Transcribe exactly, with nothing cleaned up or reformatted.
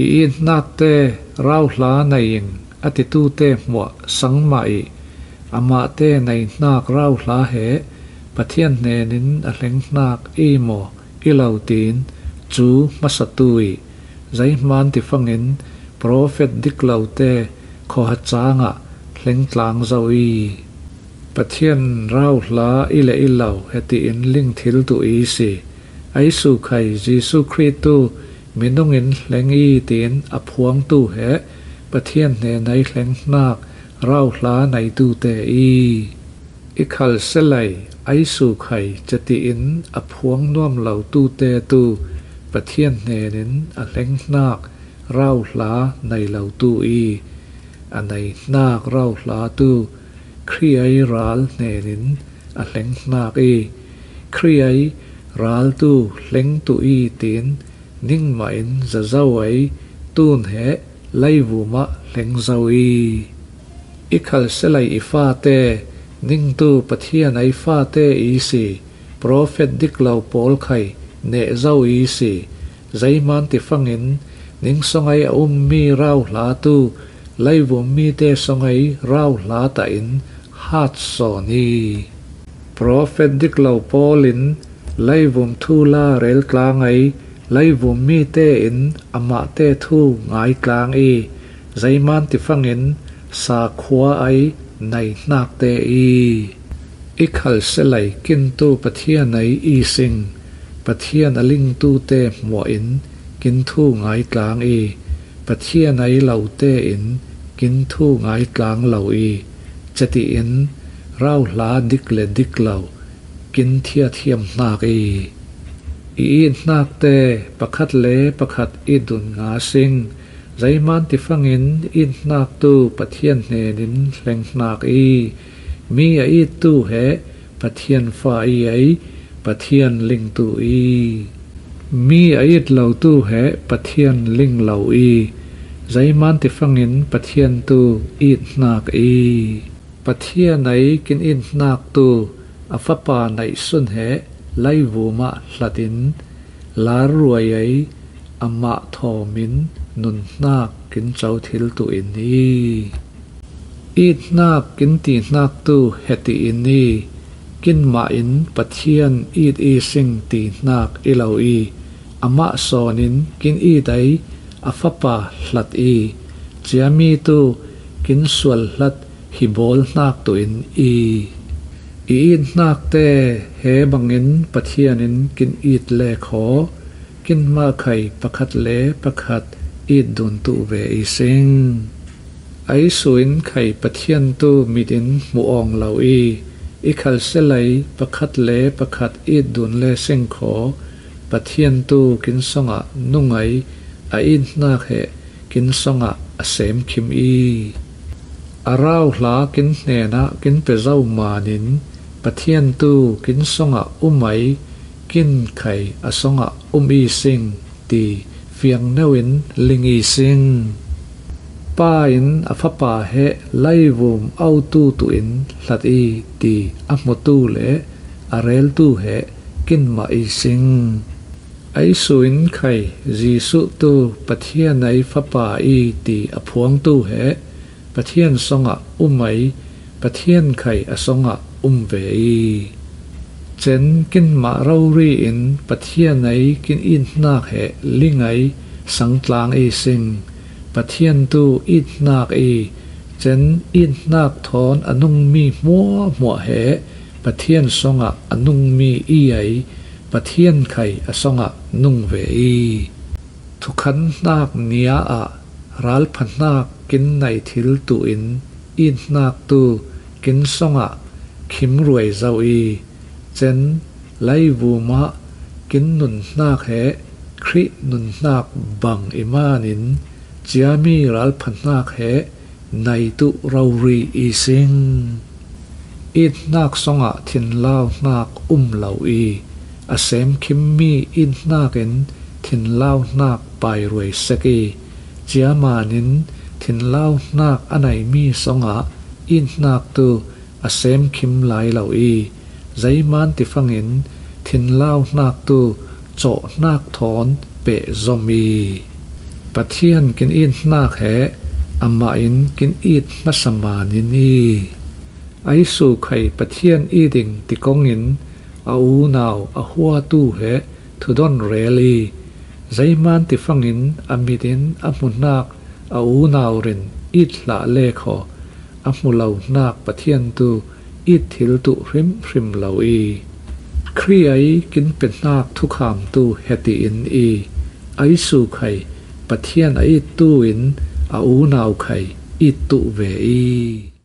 I it hnakte rauhla nei ing a titute hmuah sang mah ih, amahte nei hnak rauhla he Pathian hnenin a hleng hnak i maw i lo tiin cu hmasatu ih, zeihman tifangin profet diklote khuaha cangah hlengtlang zo i, Pathian rauhla i le i lo he tiin lingthil tuh i si. Ei sukhai Jesuh Khrih tu minung in hleng i tiin a phuangtu he Pathian hnenei hleng hnak rauhla neitute i, i khalselei ei sukhai cetiin a phuang nuam lotute tu Pathian hnenin a hleng hnak rauhla nei lotu i, a nei hnak rauhla tu Khrih ei ral hnenin a hleng hnak i, Khrih ei ral tu hleng tuh i tiin ningmah in zazo ei tun he leivum ah hleng zo i, i khalselei i fate ningtu Pathian ei fate i si. Profet diklo pawl khai neh zo i si. Zeihman tifangin ning song ei a ummi rauhla tu leivum mite song ei rauhla tahin hat sawn i, profet diklo pawl in leivum thu la rel tlang ei, leivum mite in amahte thu ngai tlang i, zeihman tifangin sakhua ei nei hnakte i, i khalselei kintu Pathian ei i sing, Pathian a lingtute hmuah in kin thu ngai tlang i, Pathian ei lote in kin thu ngai tlang lo i, cetiin rauhla dik le dik lo kin thiathiam hnak i, i it hnakte pakhat le pakhat it dun nga sing. Zeihman tifangin it hnak tu Pathian hnenin hleng hnak i, mi a it tu he Pathian fa i ei, Pathian ling tu i, mi a it lo tu he Pathian ling lo i, zeihman tifangin Pathian tu it hnak i, Pathian ei kin it hnak tu a Fapa neihsun he leivum ah hlatin lar ruai ei amah thawmin nun hnak kin co thil tuh in i, it hnak kin ti hnak tu he ti in i, kinmah in Pathian it i sing ti hnak i lo i, amah sawnin kin it ei a Fapa hlat i, ciami tu kin sual hlat hi bawl hnak tuh in i, i it hnakte he bangin Pathian in kin it le khaw, kinmah khai pakhat le pakhat it dun tuh ve i sing. Ei suin khai Pathian tu mit in hmuh awng lo i, i khalselei pakhat le pakhat it dun le sing khaw, Pathian tu kin songah nung ei a it hnak he kin songah a semkhim i, a rauhla kin hnenah kin pe zo manin Pathian tu kin songah um ei, kin khai a songah um i sing ti fiang neuh in ling i sing. Pa in a Fapa he leivum autu tuh in hlat i ti a hmutu le a reltu he kinmah i sing. Ei suin khai Jesuh tu Pathian ei Fapa i ti a phuangtu he Pathian songah um ei, Pathian khai a songah um ve i, cen kinmah rori in Pathian ei kin it hnak he ling ei sangtlang i sing. Pathian tu it hnak i, cen it hnak thawn a nungmi hmuahhmuah he Pathian songah a nungmi i ei, Pathian khai a songah nung ve i, thukhan hnak nia ah ralpha hnak kin nei thil tuh in it hnak tu kin songah khim ruai zo i, cen leivum ah kin nun hnak he Khrih nun hnak bang i manin ciami ralpha hnak he nei tuh rori i sing. It hnak songah thinlau hnak um lo i, a semkhimmi it hnak in thinlau hnak pai ruai sek i, ciamanin thinlau hnak a neimi songah it hnak tu a semkhim lai lo i, zeiman tifangin thinlau hnak tu cawh hnak thawn pehzom i, Pathian kin it hnak he amah in kin it hmasa manin i. Aisu khai Pathian it ding ti kongin a unau a huatu he thudon rel i. Zeiman ti fangin a mit in a hmu hnak a unau rin it hlah le khaw a hmu lo hnak Pathian tu it thil tuh hrimhrim lo i. Khrih ei kin pe hnak thukham tu he tiin i. Aisu khai Pathian a it tu in a unau khai it tuh ve i.